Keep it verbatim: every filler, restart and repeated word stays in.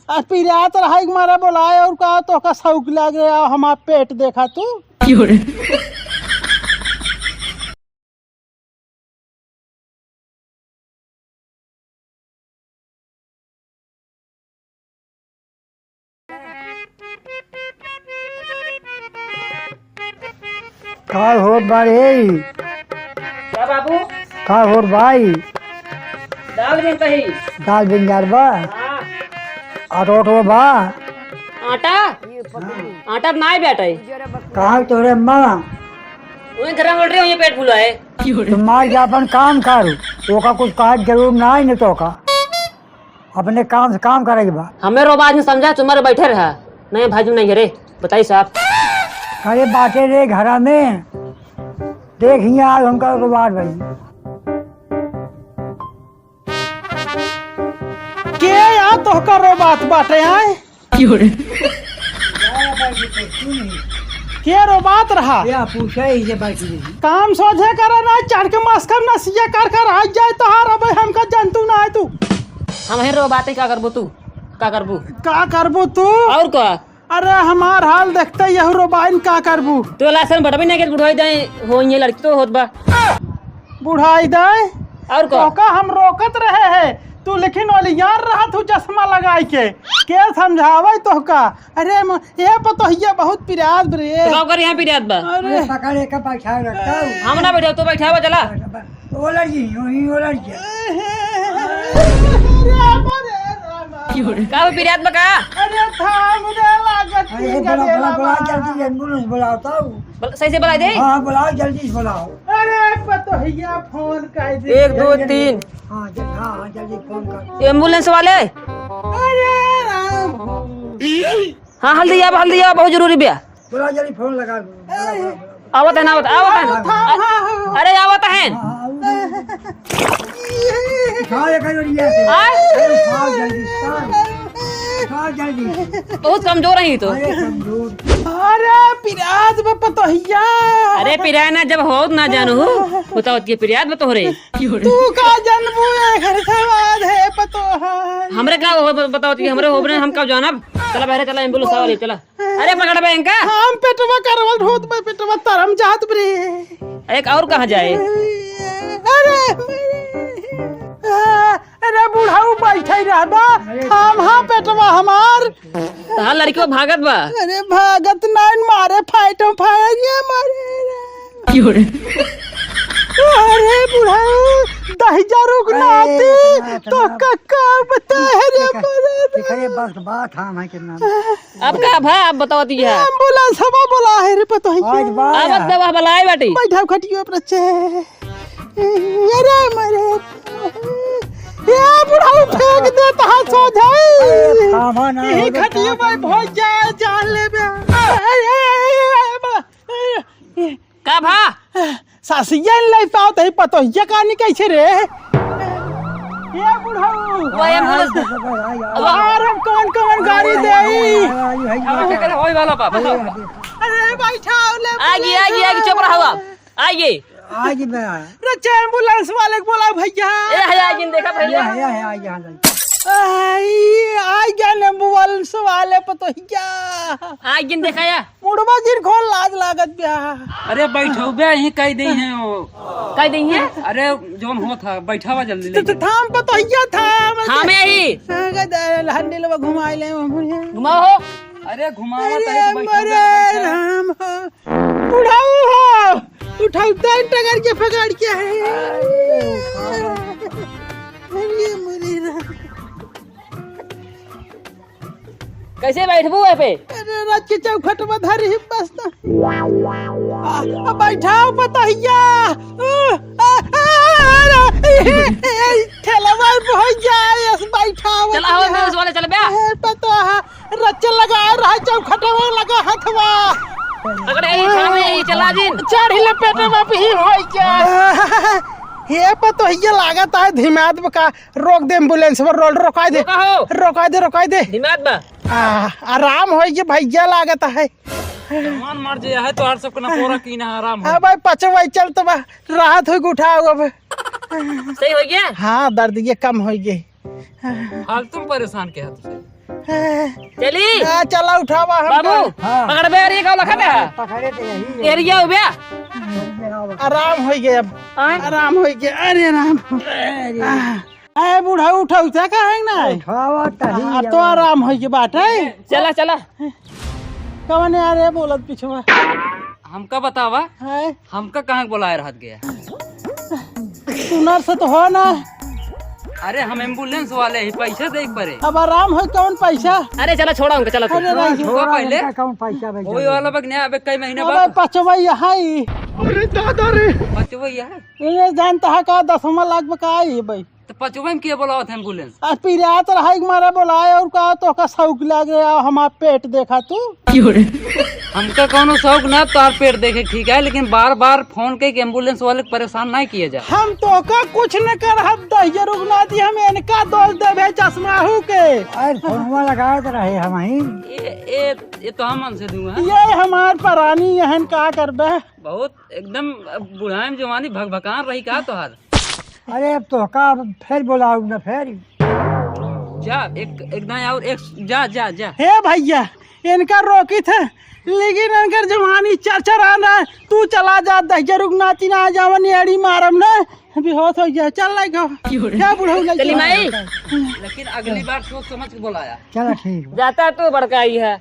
आ, पिरात रहा एक मारा बोलाए और का तोहका शौक लाग रहा, हमार पेट देखा तू। का होत बा रे? का बाबू? का होत भाई? दाल बिन कही। दाल बिन जात बा? हाँ। आटो ओटो बा? आटा? आटा त नाई बेटा है। कहाँ तोरे अम्मा? वही घर में बोल रहे हो, ये पेट फुला है। तो मार के अपन काम करू, ओका कुछ कहे के जरूर ना है, नहीं तो का अपने काम से काम करे के बा। हमें रोब आदमी समझा, तुम्हारे बैठे रहा, नहीं भाई नहीं है रे, बताई साहब। अरे बाटे रे घरा में, देख हियाँ आज हमका रोब भाई। के या तोहका रोबात बाटे आए? क्यों रे? के रोबात रहा? या पूछा ही जे बाकी रही। काम सोझे करे ना, चढ़ के मस्कर नसिया कर कर आ जाए तोहार, अब हमका जंतु ना है तू। हम ही रोबात ही का करबू तू? का करबू? का करबू तू? और का? अरे हमार हाल देखते यहू रोबाइन का करबू? तो लासन बटबे नहीं के बुढ़ाई जाए, हो ये लड़की तो होत बा। बुढ़ाई दाई? और का? तोहका हम रोकत रहे हैं, तू लेकिन ओलियार रहा तू चश्मा लगाई के। के समझावे तोहका? अरे म-, ए पतोहिया बहुत पिरात रे। तो का कर यहाँ पिरात बा? अरे। अरे पकड़ एक बैठा रखता हूँ। हम ना बैठा, तू बैठा हुआ चला। ओलर जी, यूं ही ओलर जी। अरे बाप रे रामा। का हो पिरात बा का? अरे थाम रे लागत अरे की बोला, गले बोला, बोला, बाबा। जल्दी एम्बुलेंस बुलाओ तो। बोल, सही से बुला दे। हाँ, बुलाओ, जल्दी से बुलाओ। अरे, पतोहिया फोन कर दे। एक, दो, तीन। हाँ, जल-, हाँ, हाँ, जल्दी फोन कर। एम्बुलेंस वाले। अरे राम हो। हाँ, हल्दी आवा, हल्दी आवा, बहुत जरूरी बिया। बुलाओ, जल्दी फोन लगा दो। बुलाओ, बुलाओ, बुलाओ। आवत है ना, आवत, आवत है। हाँ, हाँ, हाँ। अरे, आवत है। हाँ, हाँ, हाँ। उठा, ये कहीं उठ गया। आय? अरे, उठाओ जल्दी, उठाओ। उठाओ जल्दी। बहुत कमजोर है ये तो। अरे, कमजोर। अरे, पिरात बा पतोहिया। अरे, पिराय ना, जब होत ना जानू, बताओ कि पिरात बा तोहरे। तू का जानबू, ए घर सवार है पतोहा। हमरे का हो, बताओ कि हमरे होबरे, हम का जानब? चला बहरे, चला एम्बुलेंस वाले, चला। अरे पकड़ बे इनका। हम पेटवा करवल ढोत बे, पेटवा तरम जात बे रे। एक और कहाँ जाए? अरे, अरे बुढ़ऊ बैठे रहबा, हम हाँ पेटवा हमार। तहार लड़कियों भागत बा। अरे भागत नाइन मारे फाइटो फायर ये मारे रे। क्यों रे? अरे बुढ़ऊ, दहिजरू के अरे, नाती, इतना, तो इतना। का, का बताए रे, ठीक है, मरे ठीक है, ये रे। बस बात हम है कितना। अब का भा, अब बताओ दिया। एम्बुलेंस हवा बोला है रे, पता है आज क्या? बा। अब अब दवा बलाए बाटी। बैठाओ खटियो पर अच्छे। अरे मरे। ये बुढ़ऊ फेंक दे तहा सो जाए। अरे, खामा ना यही हो तो खटियो का पर करना? बहुत जाए, जान ले बे। अरे, अरे, अरे, अरे, बा-, अरे, अरे। का भा? सासिया इन लाई पाओ तही पतो, ये कहानी कैसे रे? ये बुढ़ऊ। वो एम्बुलेंस। हाँ, हाँ, हाँ, हाँ। यार, हम कौन कौन गाड़ी दे? हाँ, हाँ, हाँ, हाँ, हाँ। अब होई वाला बा, बताओ। अरे, बैठाओ ले आगे, आगे, आगे, चुप रहो आप। आगे। आगे बे। रे, चे एम्बुलेंस वाले को बोला भैया। ए, है, आगे देखा भैया। या, या, या, या, या। आई, आई गया एम्बुलेंस वाले पतोहिया। आगे देखा या। मुड़वा जिन खोल लाज लागत ब्या। अरे बैठो बे, यहीं कह दे हैं वो। कह दे हैं? अरे जौन हो था, बैठावा जल्दी तो, ले। तो थाम पतोहिया थाम। हाँ, मैं ही। हाँ, गदा, हंडी लोग घुमाए ले, घुमाओ हो। अरे घुमावा अरे तनी तो बैठो मरे बे, बैठो। राम हो। उठाओ हो। उठाओ, तन टगर के पकड़ के है। अरे मरे राम। कैसे बैठबू ए पे? अरे, राज के चौखट में धर ही बस ना। आ, आ, बैठाओ पतोहिया। आ, आ, आ, अरे, ए, ए, ठेलवा पे हो जाए, यस, बैठाओ चला हो, पतोहिया। मैं उस वाले चल बे। ए, पतोहा, रच लगा रहा चौखट में लगा हथवा। अगर यही थामे, यही चला जिन। चढ़ ले पेट में भी हो जा। हे पतोहिया लागत है धिमाद का। रोक दे एम्बुलेंस पर, रोल रोकाई दे। रोका हो। रोकाई दे, रोकाई दे। दिमाग बा। आ, आराम होई के भैया लागत है। कौन मर जे है तो हर सबके ना पूरा की ना आराम हो। अब भाई पचवाई चल तो बा, राहत होई के उठाओ अब। सही हो गया? हाँ, दर्द ये कम होई गई। फालतू में परेशान के हाथ से। चली। आ, चला उठावा हम बाबू, का। हाँ। पकड़बे, अरे का लखा दे। पकड़े तो यही है। एरिया हो बे। आराम होइ गया अब। हाँ? आराम होइ गया, अरे राम। अरे। आ, ए बुढ़ऊ, उठाऊ से कहें ना। उठावा तही अब तो आराम होइ गया बाटे। चला, चला। कवन यार है बोलत पिछवा? हमका बतावा, है? हमका कहाँ के बोलाए रहत गया? सुनर से तो हो ना। अरे हम एम्बुलेंस वाले ही, पैसा दे परे। अब आराम हो कौन पैसा? अरे चला छोड़ा उनका, चला तू। अरे नहीं। छोड़ा पहले। उनका कौन पैसा भाई? वही वाला बग नया, अबे कई महीने अबे बाद। पचवैया है। अरे दादा रे। पचवैया है। ये जानता है का दसवाँ लाख में का आई है भाई? तो पचवै में किया बोलावत है एम्बुलेंस? आज पिरात रहा एक मारा बोलाए और का तो का शौक लग रहा हमार पेट देखा तू। हमका कौनो शौक ना तोहार पेट देखे, ठीक है, लेकिन बार बार फोन के एम्बुलेंस वाले के परेशान नहीं किया जा। हम तो का कुछ न कर, हम दहिया रुकना दी, हम इनका दोष देबे चश्माहू के। अरे फोनवा लगावत रहे हम ही। ये, ये, ये तो हम मन से दूंगा। ये हमार परानी यहन का करबे? बहुत एकदम अब बुढ़ाई में जवानी भकभकान रही का तोहार? अरे अब तो का, अब फिर बोलाऊ ना फिर। जा, एक, एक दाएं और एक, जा, जा, जा। हे भैया, इनका रोकी थे, लेकिन इनकर जवानी चरचरान रहा। तू चला जा, दहिया रुक नाती ना जावन, एड़ी मारम ना, बेहोश हो गया। चल लाई गाँव। क्या बुढ़ऊ लाई चली चला। माई। लेकिन अगली बार सोच समझ के बोलाया। चला ठीक बा। जाता तू बड़का ही है।